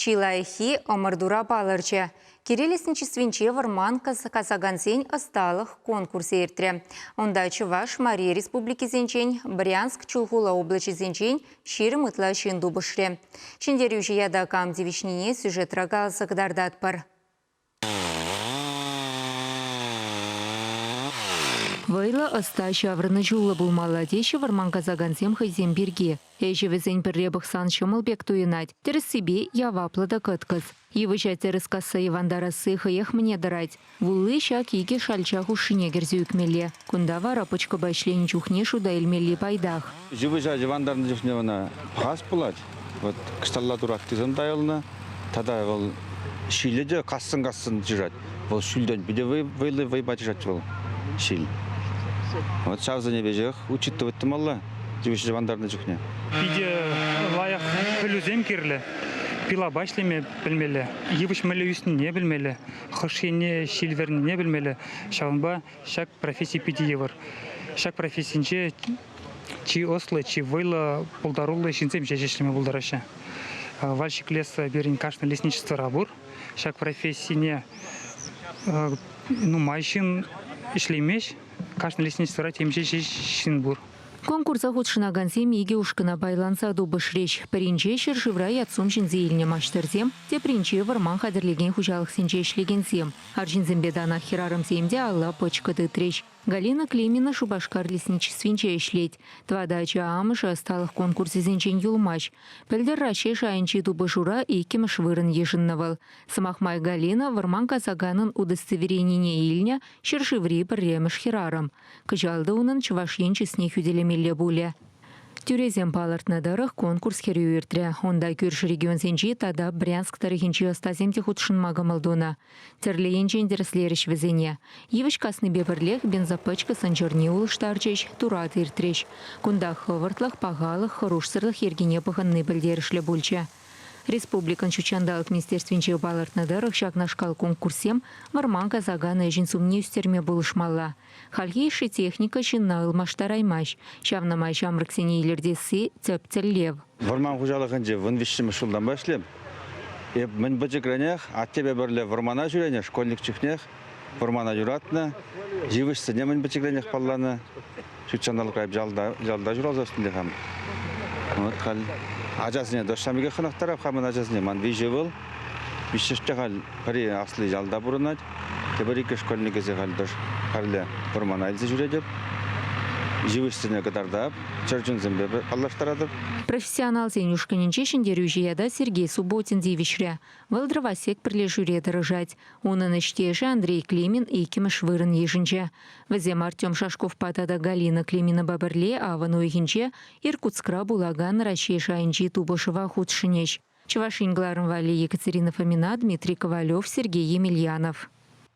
Чи лайӑххи ӑмӑртура палӑрчӗ. Кире лесничествинче вӑрман касакансен ӑсталӑх конкурсӗ иртрӗ. Унта Чӑваш, Мари республикисенчен, Брянск, Чулхула облаҫӗсенчен 20 ытла ҫын тупӑшрӗ. Ҫӗнтерӳҫӗ ята кам тивӗҫнине сюжетра каласа кӑтартатпӑр. Вӑйлӑ, ӑста, ҫаврӑнӑҫуллӑ пулмалла теҫҫӗ вӑрман касакансем хӑйсем пирки. Ӗҫӗ вӗсен пӗрре пӑхсан ҫӑмӑл пек туйӑнать, тӗрӗссипе яваплӑ та кӑткӑс. Йывӑҫа тӗрӗс касса йӑвантарасси хӑех мӗне тӑрать. Вулли ҫак икӗ шалча хушшине кӗрсе ӳкмелле. Кунта вара пӑчкӑпа ӗҫленӗ чухне шута илмелли пайтах. Йывӑҫа йӑвантарнӑ чухне ӑна пӑхас пулать. Вот кӑшталла тураттисем тайӑлнӑ. Тата вӑл ҫилӗ те кассӑн-кассӑн чышать. Вӑл ҫӳлтен питӗ вӑйлӑ вӑйпа чышать вӑл ҫил. Вот ҫавсене веҫех учитывать тумалла йывӑҫ йӑвантарнӑ чухне. Питӗ лайӑх пӗлӳсем кирлӗ. Пилапа ӗҫлеме пӗлмелле, йывӑҫ мӗнле ӳснине пӗлмелле, хӑш енне ҫил вӗрнине пӗлмелле. Ҫавӑнпа ҫак професси питӗ йывӑр. Ҫак профессинче чи ӑслӑ, чи вӑйлӑ, пултаруллӑ ҫынсем ҫеҫ ӗҫлеме пултараҫҫӗ. Вальщик леса пирӗн кашни лесничествӑра пур. Ҫак профессине нумай ҫын ӗҫлеймест. Кашни лесничествӑра темиҫе ҫеҫ ҫын пур. Конкурса хутшӑнакансем икӗ ушкӑна пайланса тупӑшрӗҫ. Пӗринче ҫӗршывра ят-сум ҫӗнсе илнӗ маҫтӑрсем, тепринче вӑрман хатӗрлекен хуҫалӑхсенче ӗҫлекенсем. Арҫынсемпе танах хӗрарӑмсем те алла пӑчкӑ тытрӗҫ. Галина Климина Шупашкар лесничествинче ӗҫлет. Тӑватӑ ача амӑшӗ ӑсталӑх конкурсӗсенчен юлмасть. Пӗлтӗр Раҫҫей шайӗнчи тупӑшура иккӗмӗш вырӑн йышӑннӑ вӑл. Сӑмах май, Галина вӑрман касаканӑн удостоверенине илнӗ ҫӗршыври пӗрремӗш хӗрарӑм. Кӑҫал та унӑн Чӑваш Ен чысне хӳтӗлемелле пулӗ. Тӳресем палӑртнӑ тӑрӑх, конкурс хӗрӳ иртрӗ. Унта кӳршӗ регионсенчи тата Брянск тӑрӑхӗнчи ӑстасем те хутшӑнма кӑмӑл тунӑ. Тӗрлӗ енчен тӗрӗслерӗҫ вӗсене. Йывӑҫ каснипе пӗрлех бензопӑчкӑ сӑнчӑрне улӑштарчӗҫ, турат иртрӗҫ. Кунта хӑвӑртлӑх, пахалӑх, хӑрушсӑрлӑх йӗркине пӑхӑнни пӗлтерӗшлӗ пулчӗ. Республикӑн Ҫутҫанталӑк министерствинче палӑртнӑ тӑрӑх, ҫакнашкал конкурссем вӑрман касакан ӗҫӗн сумне ӳстерме пулӑшмалла. Хальхи йышши техника ҫынна ылмаштараймасть. Ҫавна май ҫамрӑксене илӗртесси тӗп тӗллев. Вӑрман хуҫалӑхӗнче 13-мӗш ҫултанпа ӗҫлем. Эп мӗн пӗчӗкренех аттепе пӗрле вӑрмана ҫӳренӗ, школьник чухнех вӑрмана юратнӑ, йывӑҫсене мӗн пӗчӗкренех палланӑ. Ҫут ҫанталӑкра эп ялта, ялта ҫуралса ӳснӗ хам. Вот халь ачасене тӑрӑшсам пекех хӑнӑхтарап хамӑн ачасене. Ман виҫӗ ывӑл. Виҫҫӗш те халь пӗри асли ялта пурӑнать, тепӗр иккӗ школьникӗсем халь пӗрле вӑрмана илсе ҫӳретӗп. Йывӑҫсене кӑтартап, чӗрчунсемпе паллаштаратӑп. Профессионалсен ушкӑнӗнче ҫӗнтерӳҫӗ ята Сергей Субботин тивӗҫрӗ. Вӑл Дровосек пӗрлешӳре тӑрӑшать. Унӑн ӗҫтешӗ Андрей Климин иккӗмӗш вырӑн йышӑнчӗ. Вӗсем Артем Шашковпа тата Галина Климинапа пӗрле авӑн уйӑхӗнче Иркутскра пулакан Раҫҫей шайӗнчи тупӑшӑва хутшӑнӗҫ. Чӑваш Ен кӑларӑм валли Екатерина Фомина, Дмитрий Ковалев, Сергей Емельянов.